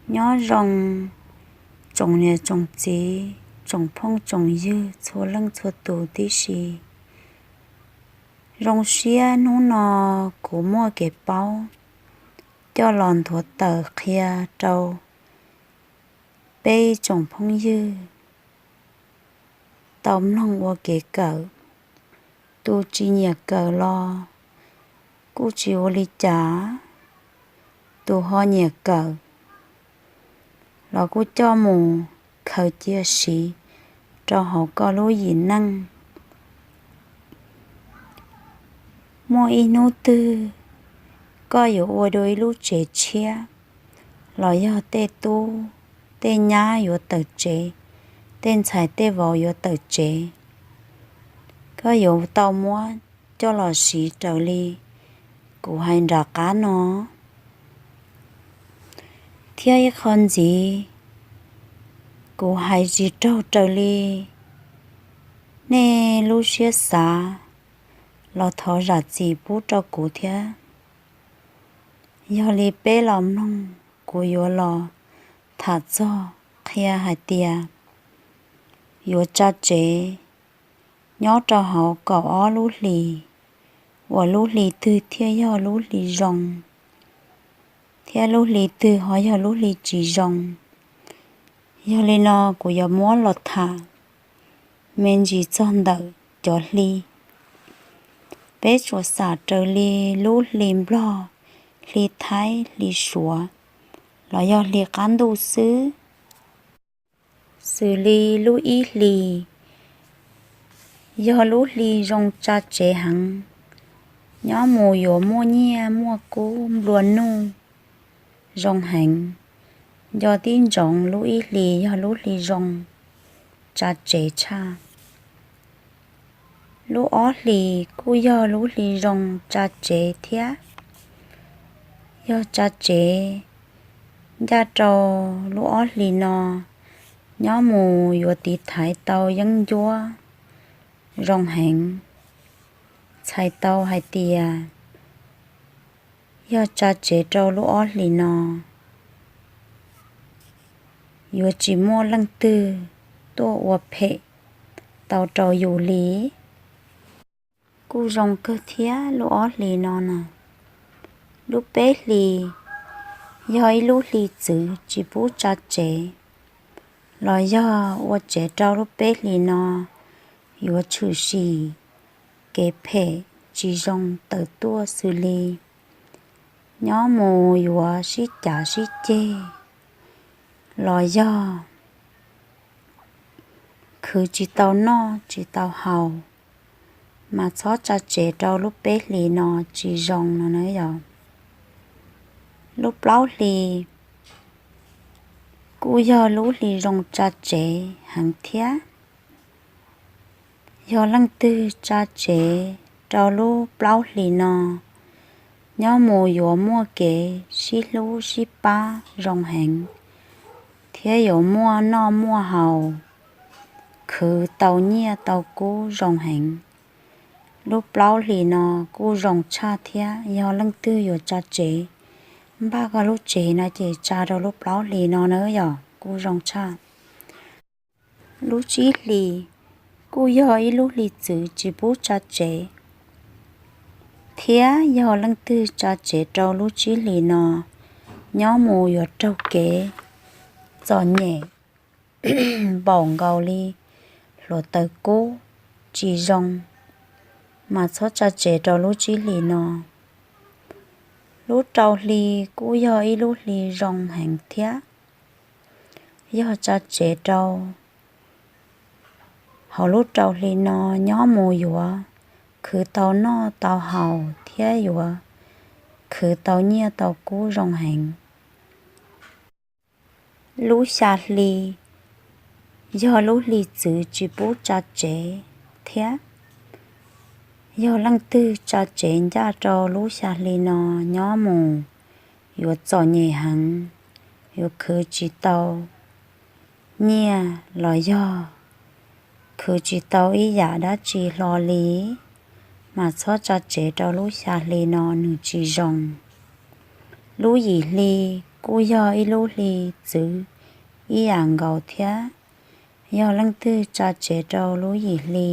Nyob zoo tsoom niam tsoom txiv, tsoom phooj tsoom ywg txhua leej txhua tus tib si. Zoo siab hnub no kuv muaj kev paub coj los nthuav tawm qhia rau peb tsoom phooj ywg tau mloog ua kev kawm. Tus tsis nyiam kawm los kuj tsis ua li cas, tus ho nyiam kawm los kuj coj mus khaws cia siv rau hauv koj lub yim neej. Muaj ib hnub twg koj yuav ua dua ib lub tsev tshiab, los yog tej tub tej nyab yuav tawm tsev, tej ntxhais tej vauv yuav tawm tsev, koj yuav tau muab coj los siv raws li kuv hais nram qab no. Thiab ib qho ntxiv, kuv hais tsis raug raws li nej lub siab xav los thov zam txim pub rau kuv thiab. Yog li peb los mloog, kuv yuav los tham txog qhia hais tias yuav tsa tsev nyob rau hauv kaum ob lub hlis, uas lub hli twg thiaj yog lub hli zoo, thiab lub hli twg ho yog lub hli tsis zoo. Yog li no kuv yuav muab los tham me ntsis txog ntawm cov hli. Peb tsuas xam raws li lub hli Nplog, hli Thaib, hli Suav, los yog hli qab ntuj xwb. Xws li lub ib hlis yog lub hli zoo tsa tsev heev, nyob mus yuav muaj nyiaj muaj kub nplua nuj zoo heev. Nco tib ntsoov, lub ib hlis yog lub hli zoo tsa tsev tshaj. Lub ob hlis kuj yog lub hli zoo tsa tsev thiab. Yog tsa tsev ncaj rau lub ob hlis no, nyob mus yuav tiv thaiv tau yeeb ncuab zoo heev. Txhais tau hais tias yog tsa tsev rau lub ob hlis no, yuav tsis muaj leej twg tuaj ua phem tau rau yus li. Kuj zoo kawg thiab lub ob hlis no na. Lub peb hlis yog ib lub hli txwv tsis pub tsa tsev, los yog ua tsev rau lub peb hlis no yuav tshwm sim kev phem tsis zoo tawm tuaj xws li nyob mus yuav sib cav sib ceg, los yog khwv tsis tau noj tsis tau haus, mas txhob tsa tsev rau lub peb hlis no tsis zoo no na yom. Lub plaub hlis kuj yog lub hli zoo tsa tsev heev thiab. Yog leej twg tsa tsev rau lub plaub hlis no, nyob mus yuav muaj kev sib hlub sib pab zoo heev, thiab yuav muaj noj muaj haus, khwv tau nyiaj tau kub zoo heev. Lub plaub hlis no kuj zoo tshaj thiab. Yog leej twg yuav tsa tsev, npaj koj lub tsev no ces tsa rau lub plaub hlis no na yom, kuj zoo tshaj. Lub tsib hlis kuj yog ib lub hli txwv tsis pub tsa tsev thiab. Yog leej twg tsa tsev rau lub tsib hlis no, nyob mus yuav raug kev txom nyem npaum nkaus li hluav taws kub tsis zoo, mas txhob tsa tsev rau lub tsib hlis no. Lub rau hli kuj yog ib lub hli zoo heev thiab. Yog tsa tsev rau hauv lub rau hli no, nyob mus yuav khwv tau noj tau haus thiab yuav khwv tau nyiaj tau kub zoo heev. Lub xya hli yog lub hli txwv tsis pub tsa tsev thiab. Yog leej twg tsa tsev ncaj rau lub xya hli no, nyob mus yuav txom nyem heev, yuav khwv tsis tau nyiaj los yog khwv tsis tau ib yam dab tsi hlo li, mas txhob tsa tsev rau lub xya hli no, nws tsis zoo. Lub yim hli kuj yog ib lub hli txwv ib yam nkaus thiab. Yog leej twg tsa tsev rau lub yim hli,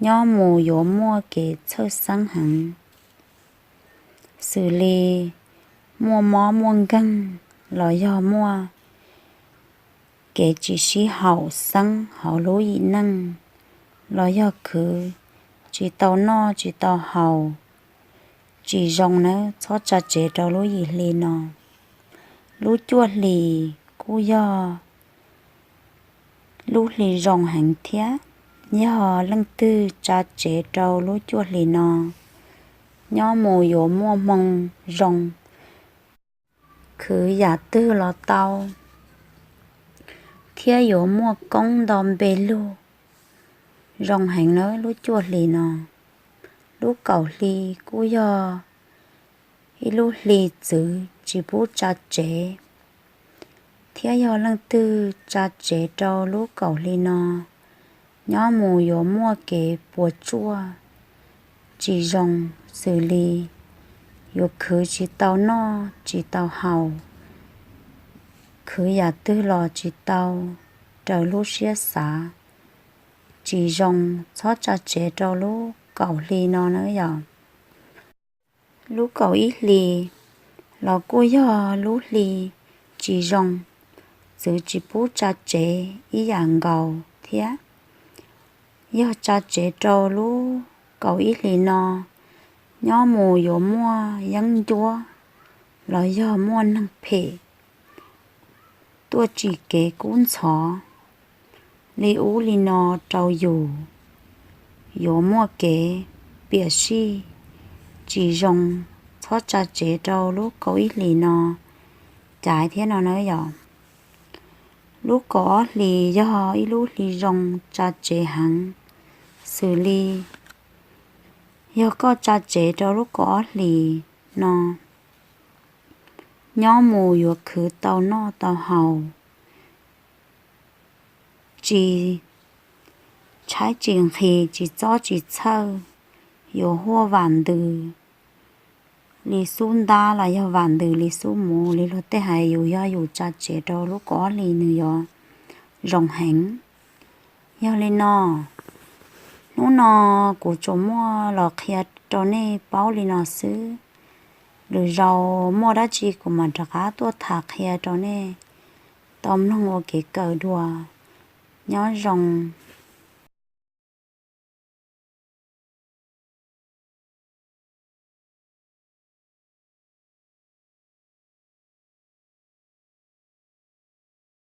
nyob mus yuav muaj kev txhawj xeeb heev, xws li muaj mob muaj nkeeg, los yog muaj kev tsis sib haum xeeb hauv lub yim neej, los yog khwv tsis tau noj tsis tau haus, tsis zoo nawb, txhob tsa tsev rau lub yim hli no. Lub cuaj hli kuj yog lub hli zoo heev thiab. Yog leej twg tsa tsev rau lub cuaj hli no, nyob mus yuav muaj hmoo zoo, khwv yam twg los tau, thiab yuav muaj koob nto npe lug zoo heev nawb lub cuaj hli no. Lub kaum hli kuj yog ib lub hli txwv tsis pub tsa tsev, thiab yog leej twg tsa tsev rau lub kaum hli no, nyob mus yuav muaj kev puas tsuaj tsis zoo, xws li yuav khwv tsis tau noj tsis tau haus, khwv yam twg los tsis tau raws lub siab xav, tsis zoo, txhob tsa tsev rau lub kaum hli no nawb yom. Lub kaum ib hli los kuj yog lub hli tsis zoo, txwv tsis pub tsa tsev ib yam nkaus thiab. Yog tsa tsev rau lub kaum ib hlis no, nyob mus yuav muaj yeeb ncuab los yog muaj neeg phem tuaj tsim kev kub ntxhov li ub li no rau yus, yuav muaj kev piam sij tsis zoo, txhob tsa tsev rau lub kaum ib hlis no caiv thiab no na yom. Lub kaum ob hlis yog ib lub hli zoo tsa tsev heev, xws li yog koj tsa tsev rau lub kaum ob hlis no, nyob mus yuav khwv tau noj tau haus, tsis tshaib tsis nqhis, tsis txob tsis txhawj, yuav huaj vam ntws li xub ntab los yog vam ntws li xub muv li luag tej hais. Yus yog yus tsa tsev rau lub kaum ob hlis nws yuav zoo heev. Yog li no, hnub no kuv tsuas muaj los qhia rau nej paub li no xwb. Lwm zaus muaj dab tsi kuv mam rov qab tuaj tham qhia rau nej tau mloog ua kev kawm dua. Nyob zoo.